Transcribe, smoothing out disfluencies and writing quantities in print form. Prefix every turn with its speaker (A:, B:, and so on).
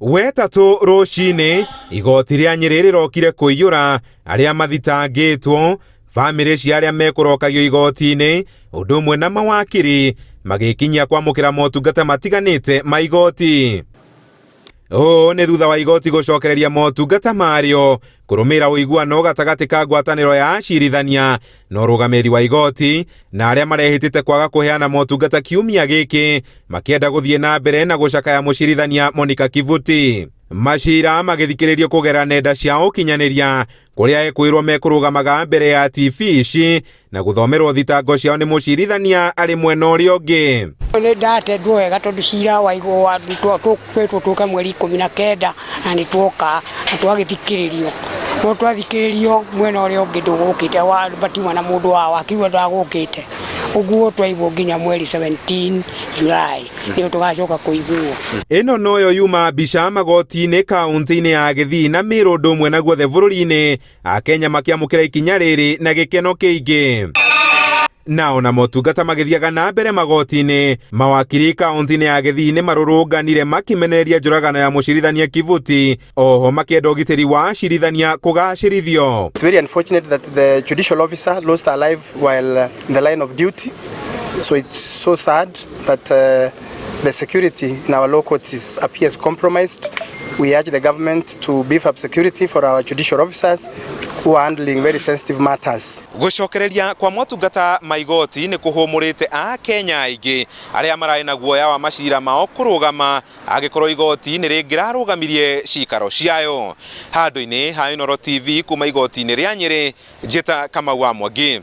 A: Wetatũ rũcinĩ, igoti rĩa Nyĩrĩ rĩrokire kũiyũra arĩa mathitangĩtwo, bamĩrĩ cia arĩa mekũrokagio igoti-inĩ, ũndũ ũmwe na mawakiri magĩkinyia kwamũkĩra motungata matiganĩte ma igoti. Ũũ nĩ thutha wa igoti gũcokereria motungata marĩo kũrũmĩrĩra ũiguano gatagatĩ ka ngwatanĩro ya acirithania na ũrũgamĩrĩri wa igoti na arĩa marehĩtĩte kwaga kũheana motungata kiumia gĩkĩ makĩenda gũthiĩ na mbere na gũcakaya mũcirithania Monica Kivuti. Macira magĩthikĩrĩrio kũgerera nenda cia ũkinyanĩria kũrĩa ekwĩrwo mekũrũgamaga mbere ya TV ici na gũthomerwo thitango ciao nĩ mũcirithania arĩ mwena ũrĩa ũngĩ.
B: Nĩ ndatendwo wega tondũ cira waigwo twetwo tũke mweri 19 na nĩ twoka na twagĩthikĩrĩrio no twathikĩrĩrio mwena ũrĩa ũngĩ ndũgũkĩte matiuma na mũndũ wao akiuga ndagũkĩte ũguo twaigwo nginya mweri 17 July nĩyo tũgacoka kũiguo.
A: Ĩno noyo yuma mbica magoti-inĩ kaunti-inĩ ya Gĩthii na Mĩrũ ũndũ ũmwe na guothe bũrũri-inĩ Akenya makĩamũkĩra ikinya rĩrĩ na gĩkeno kĩingĩ. Na ona motungata magĩthiaga na mbere magoti-inĩ, mawakiri kaunti-inĩ ya Gĩthii nĩ marũrũnganire makĩmenereria njũragano ya mũcirithania Kivuti, oho makĩenda ũgitĩri wa acirithania kũgacĩrithio.
C: It's very unfortunate that the judicial officer lost her life while in the line of duty. So it's so sad that the security in our law courts appears compromised. We urge the government to beef up security for our judicial officers who are handling very sensitive matters.
A: Gũcokereria kwa motungata ma igoti nĩ kũhũmũrĩte Akenya aingĩ arĩa mararĩ na guoya wa macira mao kũrũgama angĩkorwo igoti nĩ rĩngĩrarũgamirie cikaro ciayo. Handũ-inĩ ha Inooro TV kuma igoti-inĩ rĩa Nyĩrĩ, njĩta Kamau wa Mwangi.